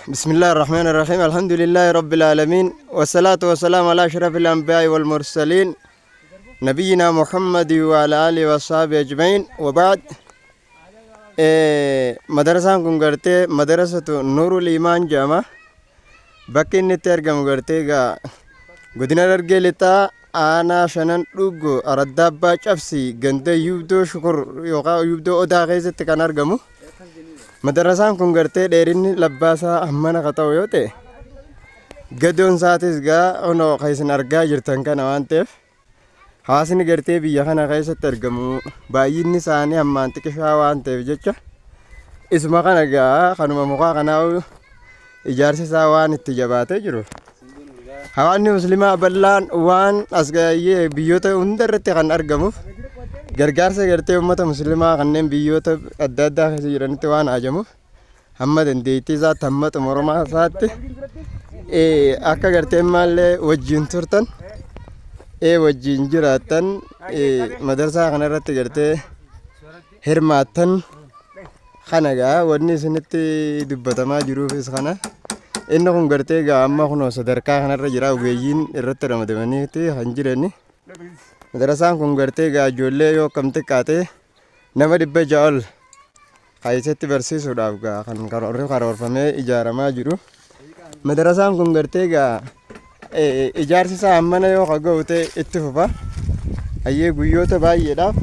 بسم الله الرحمن الرحيم الحمد لله رب العالمين والصلاة والسلام على أشرف الأنبياء والمرسلين نبينا محمد وعلى آله وصحبه أجمعين وبعد. Madarasaan kun gartee madarasatu Nuurul Imaan jedhama. Bakki inni itti argamu gartee egaa godina Harargee Lixaa, aanaa Shanan Dhuuggo, araddaa Abbaa Cabsi, ganda Yuubdoo Shukur yookaan Yuubdoo Odaa keessatti kan argamu. Madarasaan kun gartee dheerinni labbaasaa hammana ka ta'u yoo ta'e, gadoon isaatis gaa onoo kan isin argaa jirtan kana waan ta'eef, hawaasni gartee biyya kana keessatti argamu baay'inni isaanii hammaan xiqishaa waan ta'eef jecha, isuma kana gaa kanuma mukaa kanaa ijaarsi isaa waan itti jabaatee jiru, hawaasni muslimaa bal'aan waan as ga'ee biyyoota hunda irratti kan argamuuf, gargaarsa gartee uummata muslimaa kanneen biyyoota adda addaa keessa jiranitti waan hajamuuf, hamma dandeettii isaatti, hamma xumuramaa isaatti akka gartee maallee wajjin turtan, wajjin jiraattan, madarsaa kana irratti gartee hirmaattan kana gaa wanni isinitti dubbatamaa jiruufis kana. Inni kun gartee gaa amma kunoo sadarkaa kanarra jira, ogeeyyiin irratti ramadamaniiti kan jirani. Madarasaan kun gartee gaa ijoollee yoo akkam xiqqaate nama 600 ol keessatti barsiisuudhaaf gaa kan karoorfamee ijaaramaa jiru. Madarasaan kun gartee gaa ijaarsi isaa hammana yoo ka ga'u ta'e itti fufa. Hayyee, guyyoota baay'eedhaaf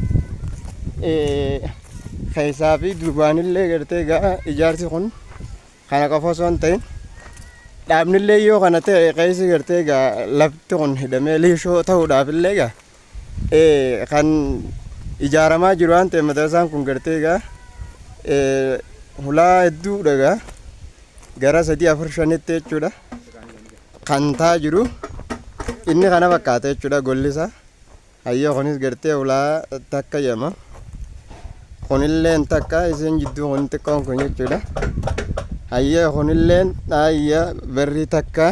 keessaa fi duubaanillee gartee gaa ijaarsi kun kana qofa osoo hin ta'in, dhaabnillee yoo kana ta'e, keessi gartee gaa lafti kun hidhamee liishoo ta'uudhaaf illee gaa kan ijaaramaa jiru waan ta'e, madarasaan kun gartee gaa hulaa hedduudha gaa gara sadii, afur, shanitti jechuudha kan taa jiru. Inni kana fakkaata jechuudha golli isaa. Hayyoo, kunis gartee hulaa takka jedhama. Kunilleen takka, isiin jidduu kun xiqqoon kun jechuudha. Hayyee, kunilleen dhaayya barrii takka.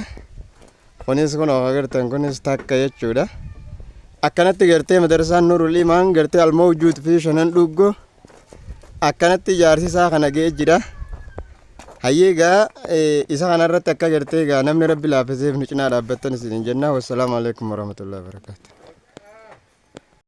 Kunis kun agartan, kunis takka jechuudha. Akkanatti gartee madarasaan Nuurul Imaan gartee almawjuud fi Shanan Dhuggoo akkanatti ijaarsi isaa kana ga'ee jira. Hayyee, egaa isa kanarratti akka gartee egaa namni Rabbi laaffiseef nu cinaa dhaabbattan isiniin jenna. Wassalaamu alaikum warahmatullahi wabarakatuh.